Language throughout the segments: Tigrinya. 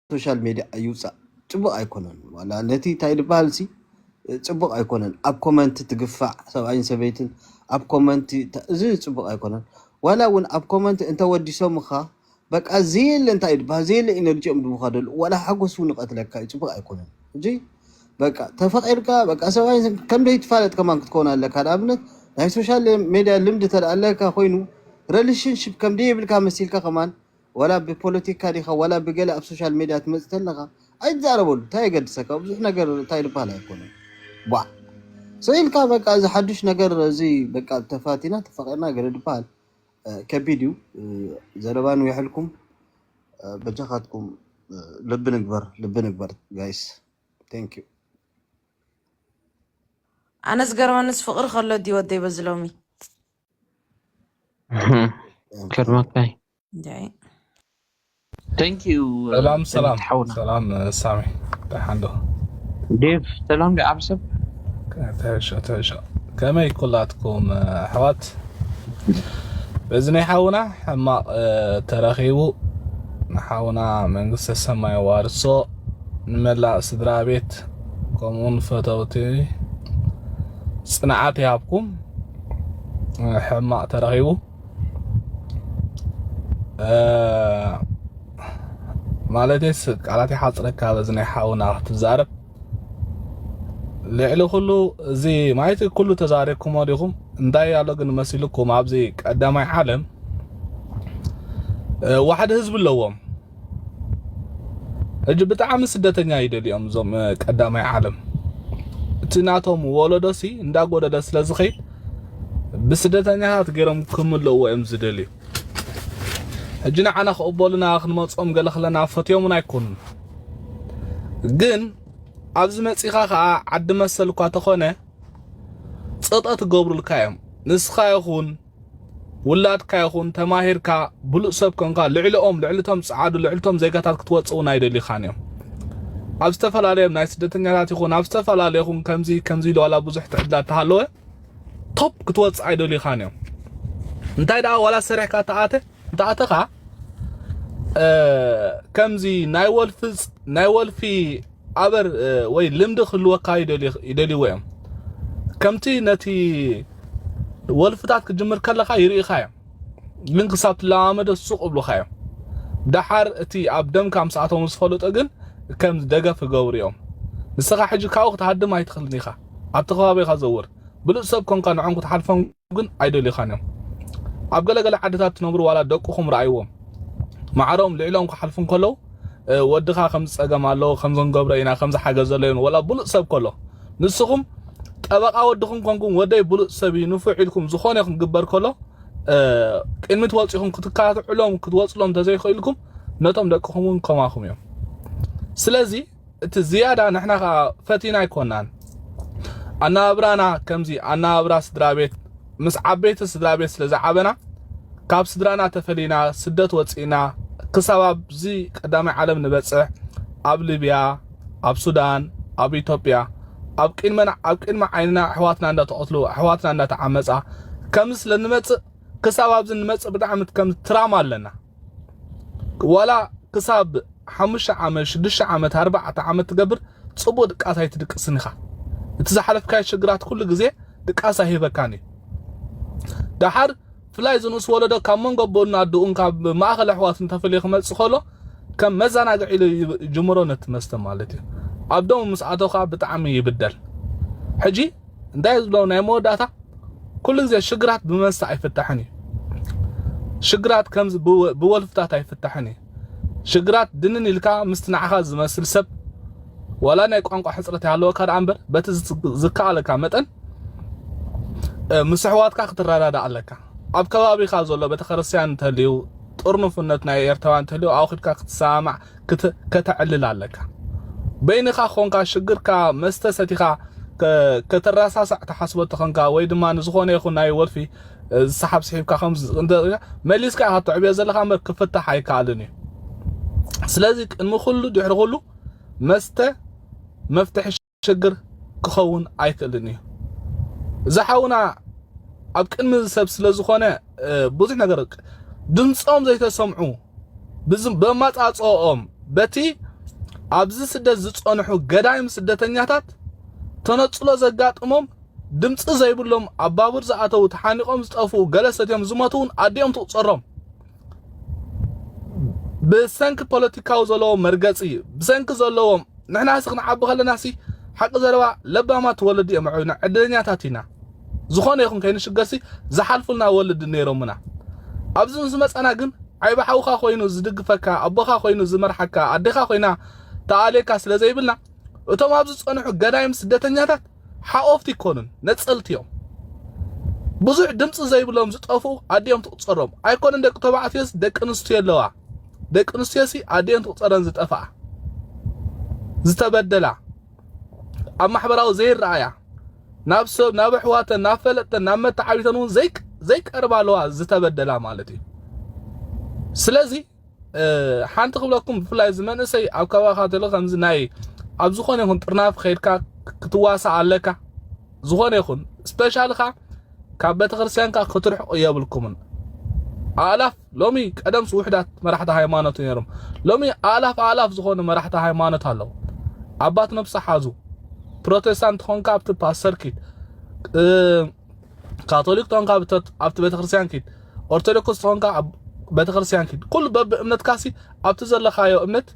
ሶሻል ሜድያ ኣይውፃእ፣ ፅቡቅ ኣይኮነን። ዋላ ነቲ እንታይ ዝበሃል ሲ ፅቡቅ ኣይኮነን። ኣብ ኮመንት ትግፋዕ ሰብኣይን ሰበይትን ኣብ ኮመንት ተ- እዚ ፅቡቅ ኣይኮነን። ዋላ እውን ኣብ ኮመንት እንተወዲሶምኻ በቃ ዘየለ እንታይ ዝበሃል ዘየለ ኢነርጂ እዮም ድምኻ ደሉ ዋላ ሓጎስ እውን ይቀትለካ እዩ፣ ፅቡቅ ኣይኮነን። እዚ በቃ ተፈቂርካ በቃ ሰብኣይን ሰበይትን ከም ደይትፋለጥ ከማን ክትከውን ኣለካ። ንኣብነት ናይ ሶሻል ሜድያ ልምዲ ተደኣ ኣለካ ኮይኑ ሪሌሽንሽፕ ከም ደይብልካ መሲልካ ከማን ዋላ ብፖለቲካ ዲኻ ዋላ ብገለ ኣብ ሶሻል ሜድያ ትመጽእ ተለኻ ኣይትዛረበሉ። እንታይ የገድሰካ? ብዙሕ ነገር እንታይ ዝበሃል ኣይኮነን። ቧዕ ሰው ኢልካ በቃ እዚ ሓዱሽ ነገር እዚ በቃ ተፋቲና ተፋቂርና ገለ ዝበሃል እ፣ ከቢድ እዩ። እ፣ ዘረባ ንዊሐልኩም እ፣ በጃኻትኩም እ፣ ልቢ ንግበር፣ ልቢ ንግበር ጋይስ። Thank you። ኣነ ዝገርመንስ ፍቅሪ ከሎ ድዩ ወደይ በዚ ሎሚ ከርመካይ እንታይ Thank you ሰላም ሰላም ሓውና ሰላም ሳሚ ደሓን ዶ ዴቭ ሰላም ዲ ዓብሰብ ተሾ ተሾ ከመይ ኩላትኩም ኣሕዋት በዚ ናይ ሓውና ሕማቕ ተረኺቡ ንሓውና መንግስተ ሰማይ ዋርሶ ንመላእ ስድራ ቤት ከምኡውን ፈተውቲ ፅንዓት ይሃብኩም ሕማቕ ተረኺቡ ማለቴስ ቃላት ይሓፅረካ በዚ ናይ ሓውና ክትዛረብ ልዕሊ ኩሉ እዚ ማየት ኩሉ ተዛሪብኩሞ ዲኹም እንታይ ኣሎ ግን መሲልኩም ኣብዚ ቀዳማይ ዓለም ዋሕዲ ህዝቢ ኣለዎም ሕጂ ብጣዕሚ ስደተኛ ይደልዮም እዞም ቀዳማይ ዓለም እቲ ናቶም ወለዶሲ እንዳጎደለ ስለ ዝኸይድ ብስደተኛታት ገይሮም ክምለዎ እዮም ዝደልዩ ሕጂ ንዓና ክቕበሉና ክንመፅኦም ገለ ክለና ፈትዮምን ኣይኮኑን ግን ኣብዚ መፂኻ ከዓ ዓዲ መሰል እኳ ተኾነ ፀጠ ትገብሩልካ እዮም ንስኻ ይኹን ውላድካ ይኹን ተማሂርካ ብሉእ ሰብ ኮንካ ልዕሊኦም ልዕሊቶም ፀዓዱ ልዕሊቶም ዜጋታት ክትወፅእ እውን ኣይደሊኻን እዮም ኣብ ዝተፈላለየም ናይ ስደተኛታት ይኹን ኣብ ዝተፈላለየኹም ከምዚ ከምዚ ኢሉ ዋላ ብዙሕ ትዕድላት ተሃለወ ቶፕ ክትወፅእ ኣይደሊኻን እዮም እንታይ ደኣ ዋላ ሰሪሕካ ተኣተ እንተኣተኻ ከምዚ ናይ ወልፊ ናይ ወልፊ ኣበር ወይ ልምዲ ክህልወካ ይደልይዎ እዮም ከምቲ ነቲ ወልፍታት ክጅምር ከለኻ ይርኢኻ እዮም ግን ክሳብ ትለማመዶ ሱቕ እብሉኻ እዮም ደሓር እቲ ኣብ ደምካ ምስኣቶም ዝፈለጦ ግን ከም ደገፍ ይገብሩ እዮም ንስኻ ሕጂ ካብኡ ክትሃድም ኣይትኽልን ኢኻ ኣብቲ ከባቢ ኢኻ ዘውር ብሉፅ ሰብ ኮንካ ንዖም ክትሓልፎም ግን ኣይደልዩኻን እዮም ኣብ ገለገለ ዓድታት ትነብሩ ዋላ ደቅኹም ረኣይዎም ማዕሮም ልዕሎም ክሓልፉ እንከለዉ ወድኻ ከም ዝፀገም ኣሎ ከም ዘንገብረ ኢና ከም ዝሓገዘ ኣሎ ይብሉ ወላ ብሉፅ ሰብ ከሎ ንስኹም ጠበቃ ወድኹም ኮንኩም ወደይ ብሉፅ ሰብ እዩ ንፉዕ ኢልኩም ዝኾነ ይኹን ግበር ከሎ ቅድሚ ትወፅኹም ክትካትዕሎም ክትወፅሎም ተዘይኽእልኩም ነቶም ደቅኹም እውን ከማኹም እዮም ስለዚ እቲ ዝያዳ ንሕና ከዓ ፈቲና ኣይኮናን ኣናብራና ከምዚ ኣናብራ ስድራ ቤት ምስ ዓበይቲ ስድራ ቤት ስለ ዝዓበና ካብ ስድራና ተፈሊና ስደት ወፂእና ክሳብ ኣብዚ ቀዳማይ ዓለም ንበፅሕ ኣብ ሊብያ ኣብ ሱዳን ኣብ ኢትዮጵያ ኣብ ቅድመና ኣብ ቅድሚ ዓይንና ኣሕዋትና እንዳተቐትሉ ኣሕዋትና እንዳተዓመፃ ከምዚ ስለ ንመፅእ ክሳብ ኣብዚ ንመፅእ ብጣዕሚ ከም ትራማ ኣለና ዋላ ክሳብ ሓሙሽተ ዓመት ሽዱሽተ ዓመት ኣርባዕተ ዓመት ትገብር ፅቡቅ ድቃስ ኣይትድቅስን ኢኻ እቲ ዝሓለፍካዮ ሽግራት ኩሉ ግዜ ድቃስ ኣይህበካን እዩ ደሓር ፍላይ ዝንኡስ ወለዶ ካብ መንጎ ኣቦኡን ኣድኡን ካብ ማእኸል ኣሕዋት እንተፈልዩ ክመፅእ ከሎ ከም መዘናግዒ ኢሉ ይጅምሮ ነቲ መስተ ማለት እዩ ኣብ ደሙ ምስ ኣተው ከዓ ብጣዕሚ ይብደል ሕጂ እንታይ ዝብሎ ናይ መወዳእታ ኩሉ ግዜ ሽግራት ብመስተ ኣይፍታሕን እዩ ሽግራት ከም ብወልፍታት ኣይፍታሕን እዩ ሽግራት ድንን ኢልካ ምስቲ ንዓኻ ዝመስል ሰብ ዋላ ናይ ቋንቋ ሕፅረት ይሃለወካ ደኣ እምበር በቲ ዝከኣለካ መጠን ምስ ኣሕዋትካ ክትረዳዳእ ኣለካ ኣብ ከባቢኻ ዘሎ ቤተክርስትያን እንተልዩ ጥርኑፍነት ናይ ኤርትራውያን እንተልዩ ኣብኺድካ ክትሰማማዕ ከተዕልል ኣለካ በይንኻ ኾንካ ሽግርካ መስተ ሰቲኻ ከተራሳሳዕ ተሓስቦ ተኾንካ ወይ ድማ ንዝኾነ ይኹን ናይ ወልፊ ዝሰሓብ ስሒብካ ከም መሊስካ ኢኻ ተዕብዮ ዘለኻ እምበር ክፍታሕ ኣይከኣልን እዩ ስለዚ ቅድሚ ኩሉ ድሕሪ ኩሉ መስተ መፍትሒ ሽግር ክኸውን ኣይክእልን እዩ ዝሓውና ኣብ ቅድሚ ሰብ ስለ ዝኾነ ብዙሕ ነገር ድምፆም ዘይተሰምዑ በማፃፅኦም በቲ ኣብዚ ስደት ዝጸንሑ ገዳይም ስደተኛታት ተነጽሎ ዘጋጥሞም፣ ድምጺ ዘይብሎም፣ ኣብ ባቡር ዝኣተዉ፣ ተሓኒቖም ዝጠፍኡ፣ ገለ ሰትዮም ዝሞቱ እውን ኣዲኦም ትቑጸሮም። ብሰንኪ ፖለቲካዊ ዘለዎም መርገጺ፣ ብሰንኪ ዘለዎም፣ ንሕናሲ ክንዓቢ ከለናሲ ሓቂ ዘረባ ለባማት ትወልድ እዮም ኣዕብና፣ ዕድለኛታት ኢና። ዝኾነ ይኹን ከይንሽገርሲ ዝሓልፉልና ወልድ ነይሮምና። ኣብዚ ምስ መጻና ግን ዓይቢ ሓውኻ ኮይኑ ዝድግፈካ፣ ኣቦኻ ኮይኑ ዝመርሓካ፣ ኣዴኻ ኮይና ተኣልየካ ስለ ዘይብልና፣ እቶም ኣብዚ ዝጸንሑ ገዳይም ስደተኛታት ሓቆፍቲ ይኮኑን፣ ነጸልቲ እዮም። ብዙሕ ድምጺ ዘይብሎም ዝጠፍኡ ኣዲኦም ትቑጸሮም። ኣይኮነን ደቂ ተባዕትዮስ ደቂ ኣንስትዮ ኣለዋ። ደቂ ኣንስትዮሲ ኣዲኦም ትቑጸረን ዝጠፍኣ፣ ዝተበደላ፣ ኣብ ማሕበራዊ ዘይረኣያ፣ ናብ ሰብ፣ ናብ ኣሕዋተን፣ ናብ ፈለጥተን፣ ናብ መተዓቢተን እውን ዘይቅ-፣ ዘይቀርባ ኣለዋ ዝተበደላ ማለት እዩ። ስለዚ፣ እ፣ ሓንቲ ክብለኩም፣ ብፍላይ እዚ መንእሰይ ኣብ ከባቢኻ ተሎ ከምዚ ናይ ኣብ ዝኾነ ይኹን ጥርናፍ ከይድካ ክትዋሳእ ኣለካ። ዝኾነ ይኹን ስፔሻሊ ኸኣ ካብ ቤተክርስትያንካ ክትርሕቑ የብልኩምን። ኣእላፍ ሎሚ፣ ቀደምስ ውሕዳት መራሕቲ ሃይማኖት ነይሮም። ሎሚ ኣእላፍ ኣእላፍ ዝኾኑ መራሕቲ ሃይማኖት ኣለዉ። ኣባት ነብሲ ሓዙ። ፕሮቴስታንት ኾንካ ኣብቲ ፓስተር ኪድ፣ እ፣ ካቶሊክ ተኾንካ ኣብቲ፣ ኣብቲ ቤተክርስትያን ኪድ፣ ኦርቶዶክስ ተኾንካ ኣብ ቤተክርስትያን ኪድ። ኩሉ በብእምነትካሲ ኣብቲ ዘለኻዮ እምነት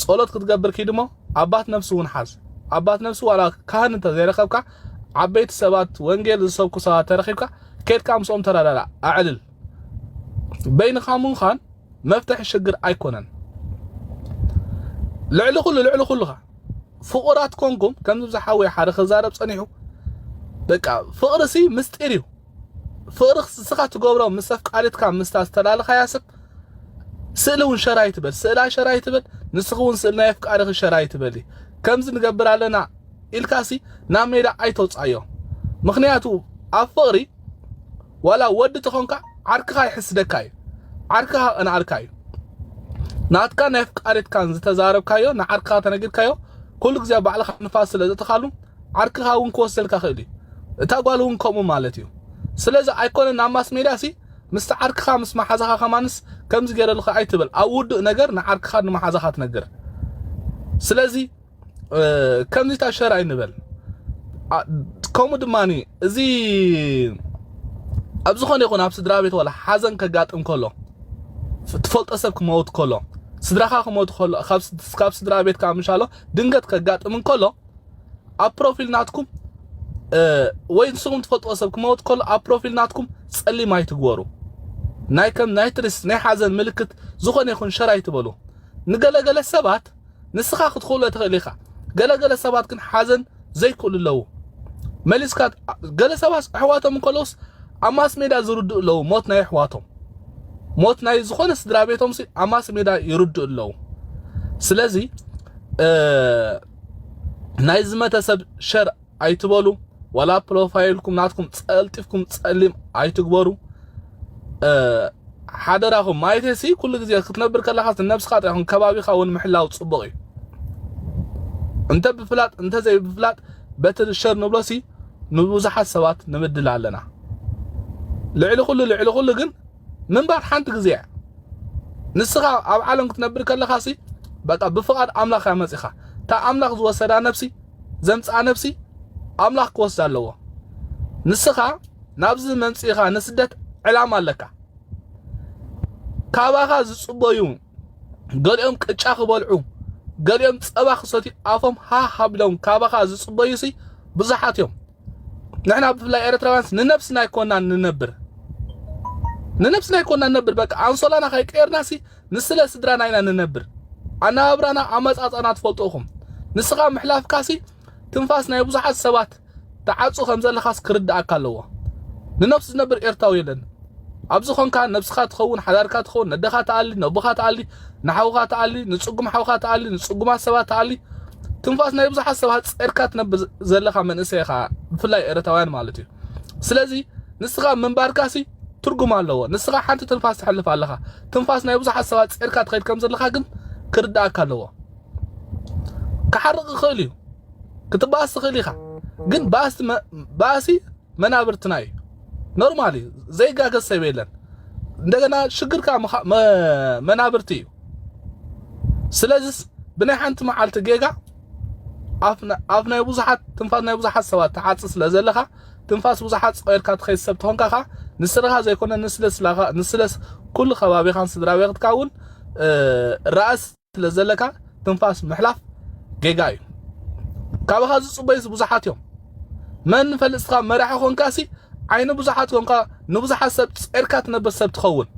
ጸሎት ክትገብር ኪድ እሞ ኣባት ነብሲ እውን ሓዝ። ኣባት ነብሲ ዋላ ካህን እንተ ዘይረኸብካ፣ ዓበይቲ ሰባት፣ ወንጌል ዝሰብኩ ሰባት ተረኺብካ፣ ኬድካ ምስኦም ተረዳዳ፣ ኣዕልል። በይንኻ ምዃን መፍትሒ ሽግር ኣይኮነን። ልዕሊ ኩሉ፣ ልዕሊ ኩሉኻ ፍቑራት ኮንኩም፣ ከምዚ ብዝሓወይ ሓደ ክዛረብ ጸኒሑ፣ በቃ ፍቕርሲ ምስጢር እዩ። ፍቕሪ ንስኻ ትገብሮ ምስ ኣፍቃሪትካ ምስታ ዝተላለኻያ ሰብ ስእሊ እውን ሸር ኣይትበል፣ ስእላ ሸር ኣይትበል፣ ንስኺ እውን ስእሊ ናይ ኣፍቃሪኺ ሸር ኣይትበሊ። ከምዚ ንገብር ኣለና ኢልካሲ ናብ ሜዳ ኣይተውጻዮ። ምኽንያቱ ኣብ ፍቕሪ ዋላ ወዲ ተኾንካ ዓርክኻ ይሕስደካ እዩ። ዓርክኻ ቅንኣልካ እዩ። ናትካ ናይ ኣፍቃሪትካን ዝተዛረብካዮ ንዓርክኻ ተነጊርካዮ፣ ኩሉ ግዜ ኣብ ባዕልኻ ንፋስ ስለ ዘእተኻሉ ዓርክኻ እውን ክወስደልካ ክእል እዩ። እታ ጓል እውን ከምኡ ማለት እዩ። ስለዚ ኣይኮነን ናብ ማስ ሜድያ ሲ ምስቲ ዓርክኻ ምስ መሓዛኻ ከማንስ ከምዚ ገይረልካ ኣይትበል። ኣብ ውዱእ ነገር ንዓርክኻ ንመሓዛኻ ትነግር። ስለዚ፣ እ፣ ከምዚታ ሸር ኣይንበል። ኣ-፣ ከምኡ ድማኒ እዚ ኣብ ዝኾነ ይኹን ኣብ ስድራ ቤት ዋላ ሓዘን ከጋጥም ከሎ፣ ፍ-፣ ትፈልጦ ሰብ ክመውት ከሎ፣ ስድራኻ ክመውት ከሎ፣ ካብ ስ-፣ ካብ ስድራ ቤትካ ምሻሎ ድንገት ከጋጥም እንከሎ፣ ኣብ ፕሮፊል ናትኩም፣ እ፣ ወይ ንስኹም ትፈልጥዎ ሰብ ክመውት ከሎ ኣብ ፕሮፊል ናትኩም ጸሊም ኣይትግበሩ። ናይ ከም ናይ ትርስ፣ ናይ ሓዘን ምልክት ዝኾነ ይኹን ሸር ኣይትበሉ። ንገለገለ ሰባት ንስኻ ክትኽእሎ ትኽእል ኢኻ። ገለገለ ሰባት ግን ሓዘን ዘይክእሉ ኣለዉ። መሊስካ፣ ገለ ሰባት ኣሕዋቶም እንከለውስ ኣብ ማስ ሜዳ ዝርድኡ ኣለዉ፣ ሞት ናይ ኣሕዋቶም። ሞት ናይ ዝኾነ ስድራ ቤቶምሲ ኣብ ማስ ሜዳ ይርድኡ ኣለዉ። ስለዚ፣ እ፣ ናይ ዝመተ ሰብ ሸር ኣይትበሉ፣ ዋላ ፕሮፋይልኩም ናትኩም ጸልጢፍኩም ጸሊም ኣይትግበሩ። እ፣ ሓደራኹም፣ ማለተሲ ኩሉ ግዜ ክትነብር ከለኻ ነብስኻ ጥራይ ይኹን ከባቢኻ እውን ምሕላው ጽቡቕ እዩ። እንተ ብፍላጥ እንተ ዘይብፍላጥ በቲ ሸር ንብሎሲ ንብዙሓት ሰባት ንብድል ኣለና። ልዕሊ ኩሉ፣ ልዕሊ ኩሉ ግን ምንባር ሓንቲ ግዜ እያ። ንስኻ ኣብ ዓለም ክትነብር ከለኻሲ በቃ ብፍቓድ ኣምላኽ እያ መጺኻ። እታ ኣምላኽ ዝወሰዳ ነብሲ፣ ዘምጽኣ ነብሲ ኣምላኽ ክወስዳ ኣለዎ። ንስኻ ናብዚ መምጽኢኻ ንስደት ዕላማ ኣለካ። ካባኻ ዝጽበዩ፣ ገሊኦም ቅጫ ክበልዑ፣ ገሊኦም ጸባ ክሰትዩ ኣፎም ሃህ ኣቢሎም ካባኻ ዝጽበዩሲ ብዙሓት እዮም። ንሕና ብፍላይ ኤርትራውያንስ ንነብስና ኣይኮናን ንነብር፣ ንነብስና ኣይኮናን ንነብር። በቃ ኣንሶላና ከይቀየርናሲ ንስለ ስድራና ኢና ንነብር። ኣነባብራና ኣመጻጻና ትፈልጡ ኢኹም። ንስኻ ምሕላፍካሲ ትንፋስ ናይ ብዙሓት ሰባት ትዓጹ ከም ዘለኻስ ክርድኣካ ኣለዎ። ንነብሱ ዝነብር ኤርትራዊ የለን። ኣብዚ ኾንካ ነብስኻ ትኸውን፣ ሓዳርካ ትኸውን፣ ነደኻ ትኣሊ፣ ነቦኻ ትኣሊ፣ ንሓውኻ ትኣሊ፣ ንጽጉም ሓውኻ ትኣሊ፣ ንጽጉማት ሰባት ትኣሊ። ትንፋስ ናይ ብዙሓት ሰባት ጸርካ ትነብር ዘለኻ መንእሰይ ኢኻ፣ ብፍላይ ኤርትራውያን ማለት እዩ። ስለዚ ንስኻ ምንባርካሲ ትርጉም ኣለዎ። ንስኻ ሓንቲ ትንፋስ ትሕልፍ ኣለኻ። ትንፋስ ናይ ብዙሓት ሰባት ጸርካ ትኸይድ ከም ዘለኻ ግን ክርድኣካ ኣለዎ። ክሓርቕ ይኽእል እዩ። ክትበኣስ ትኽእል ኢኻ። ግን ባእሲ መ-፣ ባእሲ መናብርትና እዩ። ኖርማል እዩ። ዘይጋገዝ ሰብ የለን። እንደገና ሽግርካ መኻ-፣ መ-፣ መናብርቲ እዩ። ስለዚስ ብናይ ሓንቲ መዓልቲ ጌጋ ኣፍ ናይ ብዙሓት ትንፋስ ናይ ብዙሓት ሰባት ትዓጽ ስለ ዘለኻ ትንፋስ ብዙሓት ጸወርካ ትኸይድ ሰብ ተኾንካ ኸዓ ንስኻ ዘይኮነ ንስለስ ኩሉ ከባቢኻን ስድራ ቤትካ እውን ራእስ ስለ ዘለካ ትንፋስ ምሕላፍ ጌጋ እዩ። ካብኻ ዝጽበዩስ ብዙሓት እዮም። መን ንፈልጥ እስኻ መራሒ ኾንካሲ ዓይኒ ብዙሓት ኮንካ ንብዙሓት ሰብ ጸርካ ትነብር ሰብ ትኸውን።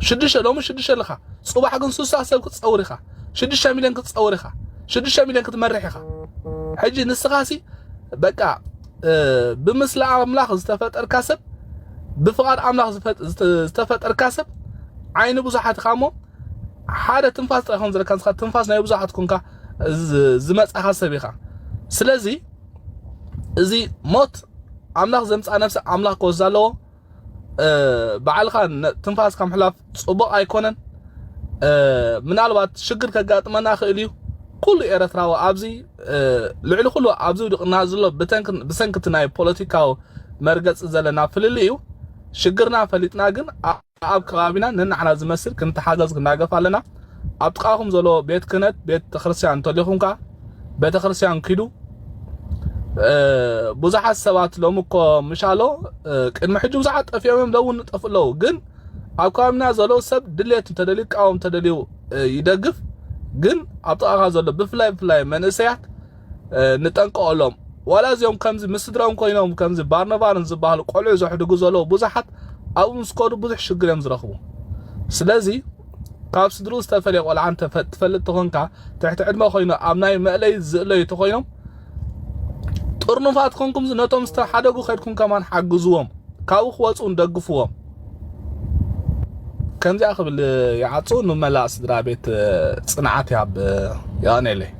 ሽዱሽተ ሎሚ ሽዱሽተ ኣለኻ፣ ጽባሕ ግን ሱሳ ሰብ ክትጸውር ኢኻ። ሽዱሽተ ሚልዮን ክትጸውር ኢኻ። ሽዱሽተ ሚልዮን ክትመርሕ ኢኻ። ሕጂ ንስኻሲ በቃ ብምስሊ ኣምላኽ ዝተፈጠርካ ሰብ ብፍቓድ ኣምላኽ ዝተፈጠርካ ሰብ ዓይኒ ብዙሓት ኢኻ እሞ ሓደ ትንፋስ ጥራይ ከም ዘለካ ንስኻ ትንፋስ ናይ ብዙሓት ኮንካ ዝመጻኻ ሰብ ኢኻ። ስለዚ እዚ ሞት ኣምላኽ ዘምጻ ነፍሲ ኣምላኽ ክወስዳ ኣለዎ። ባዕልኻ ትንፋስካ ምሕላፍ ጽቡቕ ኣይኮነን። ምናልባት ሽግር ከጋጥመና ክእል እዩ። ኩሉ ኤረትራዊ ኣብዚ ልዕሊ ኩሉ ኣብዚ ውድቕና ዘሎ ብሰንክቲ ናይ ፖለቲካዊ መርገጺ ዘለና ፍልልይ እዩ። ሽግርና ፈሊጥና ግን ኣብ ከባቢና ነንዓና ዝመስል ክንተሓገዝ ክናገፍ ኣለና። ኣብ ጥቓኹም ዘሎ ቤት ክህነት ቤተ ክርስቲያን እንተሊኹም ከኣ ቤተ ክርስቲያን ኪዱ። ብዙሓት ሰባት ሎም እኮ ምሻሎ ቅድሚ ሕጂ ብዙሓት ጠፊኦም እዮም ለውን ንጠፍ ኣለዉ ግን ኣብ ከባቢና ዘሎ ሰብ ድሌት እንተደልዩ ቃወም እንተደልዩ ይደግፍ። ግን ኣብ ጥቓኻ ዘሎ ብፍላይ ብፍላይ መንእሰያት ንጠንቀቐሎም። ዋላ እዚኦም ከምዚ ምስ ስድራኦም ኮይኖም ከምዚ ባርነባርን ዝበሃሉ ቆልዑ ዘሕድጉ ዘለዉ ብዙሓት ኣብኡ ምስ ከዱ ብዙሕ ሽግር እዮም ዝረኽቡ። ስለዚ ካብ ስድርኡ ዝተፈልየ ቆልዓ እንተ ትፈልጥ ተኾንካ ትሕቲ ዕድመ ኮይኑ ኣብ ናይ መእለይ ዝእለዩ ተኾይኖም ጥርኑፋት ኮንኩም ነቶም ዝተሓደጉ ከድኩም ከማን ሓግዝዎም፣ ካብኡ ክወፁ እንደግፍዎም። ከምዚኣ ክብል ይዓፁ ንመላእ ስድራ ቤት ፅንዓት ያብ ያኔለይ